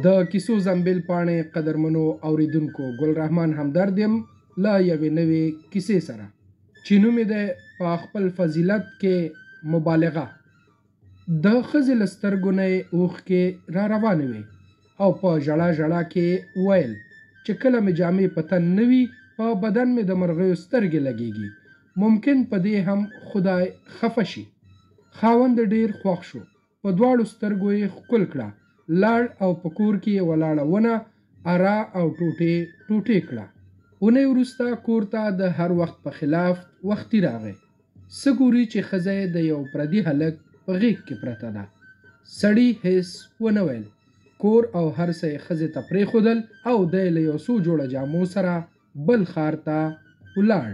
د کیسو زنبیل پاڼې قدرمنو اوریدونکو، ګل رحمان همدرد یم له یوې نوې کیسې سره چې نوم یې دی په خپل فضیلت کې مبالغه. د ښځې له سترګو نه یې اوښکې را روانې وې او په ژړا ژړا کې یې ویل چې کله مې جامې په تن نه وي، په بدن مې د مرغیو سترګې لګېږي، ممکن په دې هم خدای خفه شي. خاوند ډېر خوښ شو، په دواړو سترګو یې ښکل کړه، لاړ او په کور کې یې ولاړه ونه اره او ټوټې ټوټې کړه. اونۍ وروسته کور ته د هر وخت په خلاف وختي راغی. څه ګوري چې ښځه یې د یو پردي هلک په غېږ کې پرته ده. سړي هېڅ ونه ویل، کور او هر څه یې ښځې ته پرېښودل او دی له یو څو جوړه جامو سره بل ښار ته ولاړ.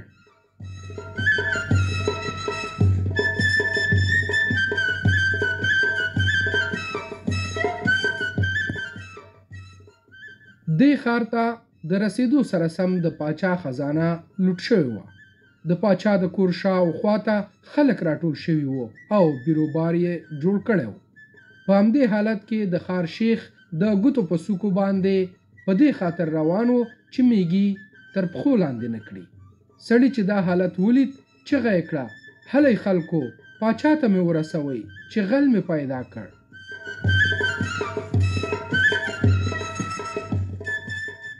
دې ښار ته د رسېدو سره سم د پاچا خزانه لوټ شوې وه. د پاچا د کور شا او خوا ته خلک راټول شوي وو او بیروبار یې جوړ کړی و. په همدې حالت کې د ښار شیخ د ګوتو په څوکو باندې په دې خاطر روان و چې میږي تر پښو لاندې نه کړي. سړي چې دا حالت ولید، چغه یې کړه، هلئ خلکو، پاچا ته مې ورسوئ چې غل مې پیدا کړ.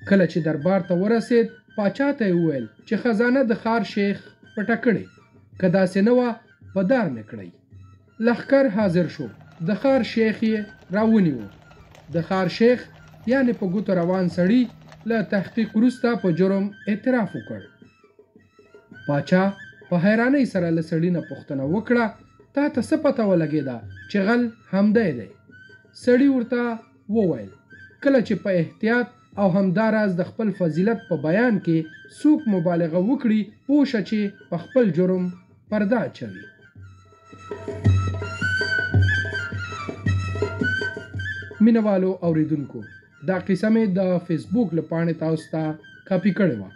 کله چې دربار ته ورسېد، پاچا ته یې وویل چې خزانه د ښار شیخ پټه کړې، که داسې نه وه په دار مې کړئ. لښکر حاضر شو، د ښار شیخ یې راونیو. د ښار شیخ یعنې په ګوتو روان سړي له تحقیق وروسته په جرم اعتراف وکړ. پاچا په حیرانۍ سره له سړي نه پوښتنه وکړه، تا ته څه پته ولګېده چې غل همدی دی؟ سړي ورته وویل، کله چې په احتیاط او همداراز د خپل فضیلت په بیان کې څوک مبالغه وکړي، پوه شه چې په خپل جرم پرده اچوي. مینهوالو اوریدونکو، دا قصه مې د فیسبوک له پاڼې تاسو ته کاپي کړې وه.